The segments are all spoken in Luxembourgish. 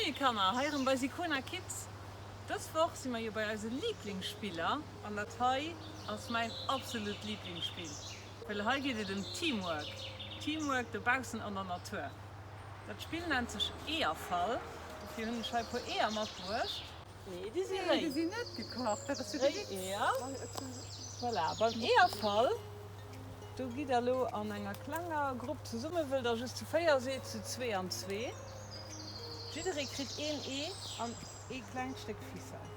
Moie Kanner, hei erëm bei Sicona Kids. Dës Woch si mer jo bei eise Liiblingsspiller an dat hei ass mäin absolut Liiblingsspill, well hei geet et ëm Teamwork, Teamwork dobaussen an der Natur. Dat Spill nennt sech Eeërfall, dofir hunn ech hei e puer Eeër matbruecht. Nee, déi si réi. Déi sinn net gekacht, dat ass jo de Réi Witz. Eeër. Voilà, beim Eeërfall, do gitt der elo an enger klenger Grupp zesummen, wëll der just zu 4 sidd, zu zwee an zwee. Jidderee kritt een Ee an ee klengt Stéck Ficelle.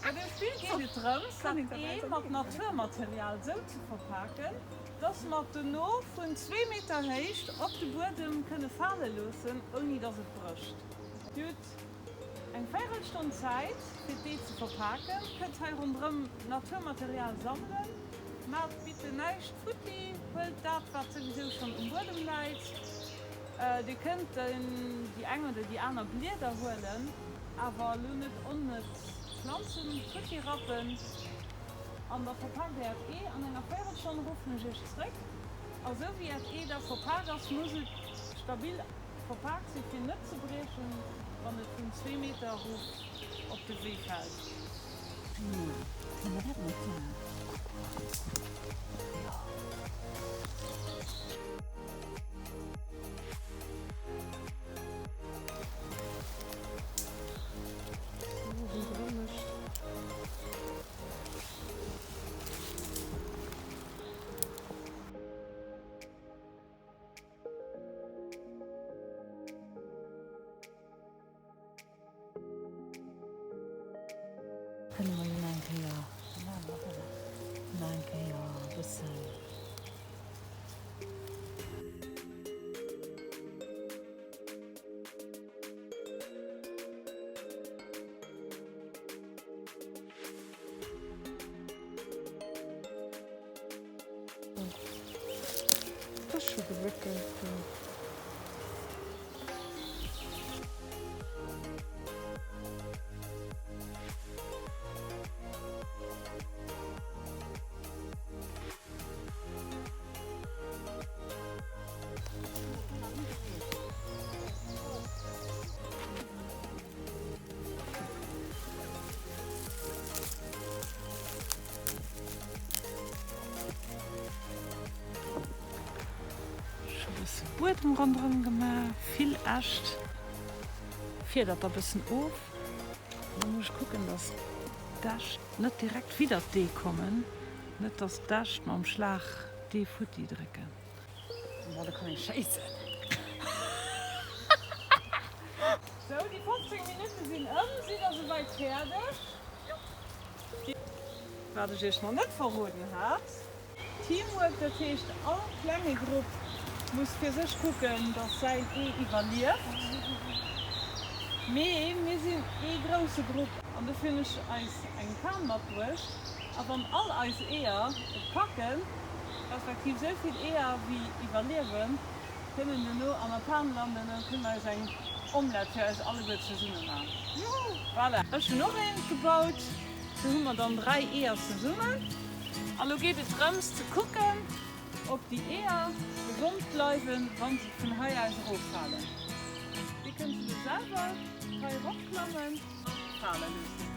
Bei dem Spill geet et drëms, dat Ee mat Naturmaterial sou ze verpaken, dass mer et dono vun zwee Meter Héicht op de Buedem kënne fale loossen, ouni dass et brécht. Dir hutt Eng Véirelstonn Zäit fir d'Ee ze verpaken. Kënnt hei ronderëm Naturmaterial sammelen. Maacht bitte näischt futti, huelt dat wat souwisou schonn um Buedem läit. Dir kënnt déi eng oder déi aner Blieder huelen, awer elo net onnëtz Planzen futti rappen. An da verpaakt Dir Äert Ee. An enger Véirelstonn ruffen ech Iech zréck. A sou wéi Äert Ee da verpaakt ass, muss et stabil Verpaakt si fir net ze briechen, wann et vun zwee Meter erof op de Wee fält. Kënne mer jo nach eng Kéier, nach eng Kéier e bëssen. Ass scho gewéckelt do. Ech hu bësse Buedem ronderëm gemaach, vill Äscht, fiedert da bëssen of. Lo muss ech kucken, dass d'Äscht net direkt widdert d'Ee kommen, net dass d'Äscht mam Schlag d'Ee futti drécken. Boah, do kann ee schéissen. Sou, déi 15 Minutte sinn ëm. Sidd der souwäit fäerdeg? Wat ech iech nach net verroden hat, Teamwork, dat heescht all klenge Grupp muss fir sech kucken, dass säin Ee iwwerlieft. Mee mir sinn ee grousse Grupp an dofir hunn ech eis eng Pan matbruecht. A wann all eis Eeër et packen, respektiv esou vill Eeër wéi iwwerliewen, kënnen duerno an der Pan landen an kënnen eis eng Omelette fir eis alleguer zesumme man. Voilà, ech hunn och eent gebaut, sou hu mer dann 3 Eeër zesummen. A lo geet et drëms ze kucken, ob déi Eeër gesond bleiwen, wann se vun hei aus eroffalen. Dir kënnt se lo selwer hei eropklammen a fale loossen.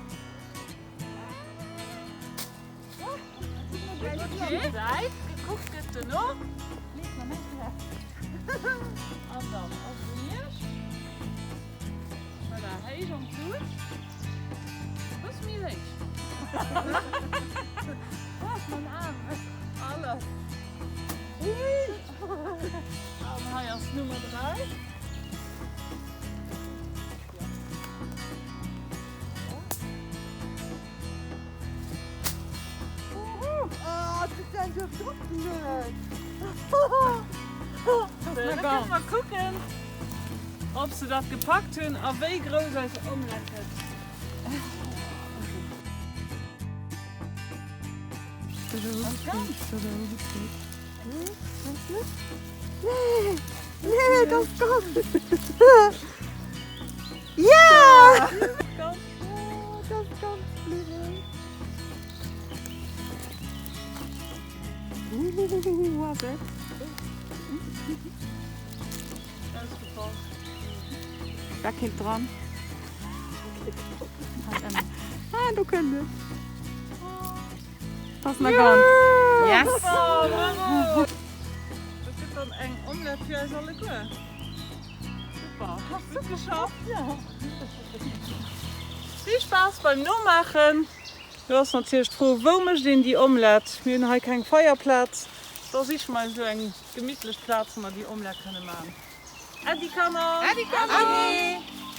Säit gekuckt gëtt duerno. An dann ass et un iech. Voilà, héich an d'Lut. E bësse méi héich. Alles. An hei ass Nummer 3. Da kënne mer kucken, ob se dat gepackt hunn a wéi grouss eis Omelette gëtt. Wer kennt dran? Ah, do kënnt et. Ass nach ganz. Yes! Super, bravo! Dat gëtt dann eng Omelette fir eis alleguer. Super, has gutt geschafft. Vill Spaass beim Nomaachen! Do ass natierlech d'Fro, wou mécht een déi Omelette? Mir hunn hei keng Feierplaz, da siche mer eis elo eng gemittlech Plaz, wou mer déi Omelette kënne maachen. Äddi Kanner! Äddi Kanner!